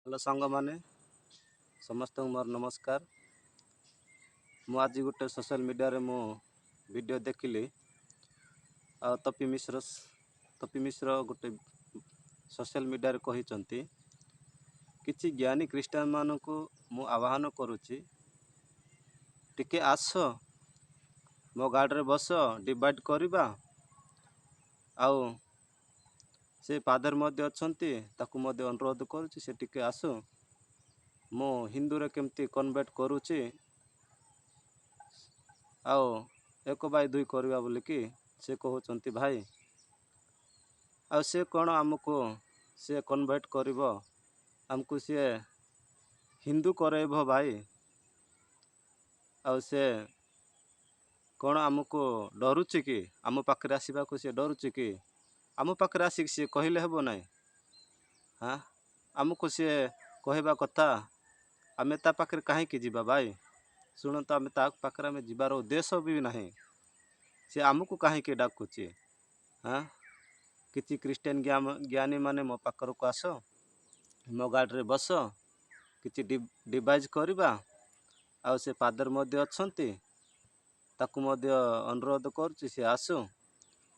Hello ସାଙ୍ଗମାନେ, ସମସ୍ତଙ୍କୁ ମୋର ନମସ୍କାର। ମୁଁ ଆଜି ଗୋଟେ ସୋସିଆଲ ମିଡ଼ିଆରେ ମୁଁ ଭିଡ଼ିଓ ଦେଖିଲି। ଆଉ ତପି ମିଶ୍ର, ତପି ମିଶ୍ର ଗୋଟେ ସୋସିଆଲ ମିଡ଼ିଆରେ କହିଛନ୍ତି, କିଛି ଜ୍ଞାନୀ ଖ୍ରୀଷ୍ଟିଆନମାନଙ୍କୁ ମୁଁ ଆହ୍ୱାନ କରୁଛି, ଟିକେ ଆସ, ମୋ ଗାଡ଼ିରେ ବସ, ଡିବେଟ୍ କରିବା। ଆଉ ସେ ଫାଦର ମଧ୍ୟ ଅଛନ୍ତି, ତାକୁ ମଧ୍ୟ ଅନୁରୋଧ କରୁଛି, ସେ ଟିକେ ଆସୁ। ମୁଁ ହିନ୍ଦୁରେ କେମିତି କନଭର୍ଟ କରୁଛି ଆଉ 1/2 କରିବା ବୋଲିକି ସେ କହୁଛନ୍ତି ଭାଇ। ଆଉ ସେ କ'ଣ ଆମକୁ ସେ କନଭର୍ଟ କରିବ? ଆମକୁ ସିଏ ହିନ୍ଦୁ କରେଇବ ଭାଇ? ଆଉ ସେ କ'ଣ ଆମକୁ ଡରୁଛି କି? ଆମ ପାଖରେ ଆସିବାକୁ ସେ ଡରୁଛି କି? ଆମ ପାଖରେ ଆସିକି ସିଏ କହିଲେ ହେବ ନାହିଁ? ହାଁ, ଆମକୁ ସିଏ କହିବା କଥା, ଆମେ ତା ପାଖରେ କାହିଁକି ଯିବା ଭାଇ? ଶୁଣନ୍ତୁ, ଆମେ ତା ପାଖରେ ଆମେ ଯିବାର ଉଦ୍ଦେଶ୍ୟ ବି ନାହିଁ। ସେ ଆମକୁ କାହିଁକି ଡାକୁଛି? ହାଁ, କିଛି ଖ୍ରୀଷ୍ଟିଆନ ଜ୍ଞାନୀମାନେ ମୋ ପାଖରକୁ ଆସ, ମୋ ଗାଡ଼ିରେ ବସ, କିଛି ଡିବେଟ୍ କରିବା। ଆଉ ସେ ଫାଦର ମଧ୍ୟ ଅଛନ୍ତି, ତାକୁ ମଧ୍ୟ ଅନୁରୋଧ କରୁଛି, ସେ ଆସୁ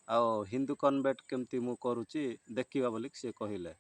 ଆଉ ହିନ୍ଦୁ କନଭର୍ଟ କେମିତି ମୁଁ କରୁଛି ଦେଖିବା ବୋଲି ସେ କହିଲେ।